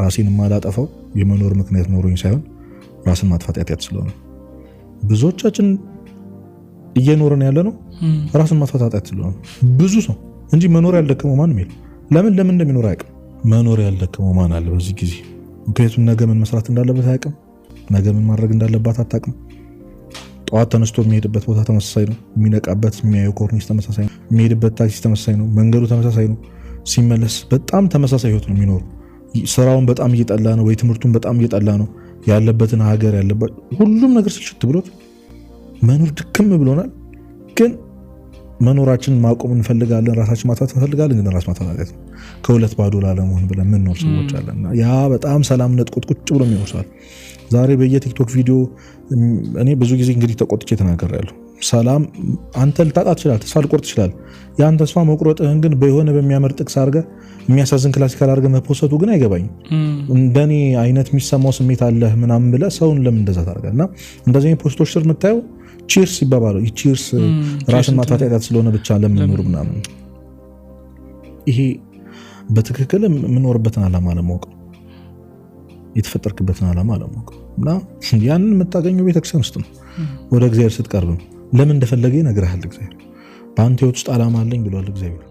ራሴን የማላጠፋው የመኖር ምክንያት ኖሮኝ ሳይሆን ራስን ማጥፋት ኃጢአት ስለሆነ። ብዙዎቻችን እየኖርን ያለ ነው ራስን ማጥፋት ኃጢአት ስለሆነ ብዙ ሰው እንጂ መኖር ያልደከመው ማንም የለም። ለምን ለምን እንደሚኖር አያውቅም። መኖር ያልደከመው ማን አለ በዚህ ጊዜ? ምክንያቱም ነገ ምን መስራት እንዳለበት አያውቅም። ነገ ምን ማድረግ እንዳለባት አታውቅም። ጠዋት ተነስቶ የሚሄድበት ቦታ ተመሳሳይ ነው። የሚነቃበት የሚያየው ኮርኒስ ተመሳሳይ ነው። የሚሄድበት ታክሲ ተመሳሳይ ነው። መንገዱ ተመሳሳይ ነው። ሲመለስ በጣም ተመሳሳይ ህይወት ነው የሚኖሩ። ስራውን በጣም እየጠላ ነው ወይ ትምህርቱን በጣም እየጠላ ነው። ያለበትን ሀገር ያለበት ሁሉም ነገር ስልችት ብሎት መኖር ድክም ብሎናል። ግን መኖራችንን ማቆም እንፈልጋለን። ራሳችን ማጥፋት እንፈልጋለን። ግን ራስ ማጥፋት ኃጢአት ነው። ከሁለት ባዶ ላለመሆን ብለን የምንኖር ሰዎች አለን። ያ በጣም ሰላም ነጥቆት ቁጭ ብሎ የሚኖር ሰው አለ። ዛሬ በየቲክቶክ ቪዲዮ እኔ ብዙ ጊዜ እንግዲህ ተቆጥቼ ተናግሬያለሁ። ሰላም አንተ ልታጣ ትችላለህ፣ ተስፋ ልቆርጥ ትችላለህ። ያን ተስፋ መቁረጥህን ግን በሆነ በሚያምር ጥቅስ አድርገህ የሚያሳዝን classical አድርገህ መፖሰቱ ግን አይገባኝም። እንደኔ አይነት የሚሰማው ስሜት አለህ ምናምን ብለህ ሰውን ለምን እንደዛ ታደርጋለህ? እና እንደዚህ አይነት post ኦች ስር የምታየው cheers ይባባሉ። Cheers ራስን ማጥፋት ኃጢአት ስለሆነ ብቻ ለምንኖር ምናምን፣ ይሄ በትክክል የምኖርበትን ዓላማ አለማወቅ ነው። የተፈጠርክበትን ዓላማ አለማወቅ እና ያንን የምታገኘው ቤተክርስቲያን ውስጥ ነው። ወደ እግዚአብሔር ስትቀርብ ነው። ለምን እንደፈለገ ይነግርሃል እግዚአብሔር። በአንተ ህይወት ውስጥ ዓላማ አለኝ ብሏል እግዚአብሔር።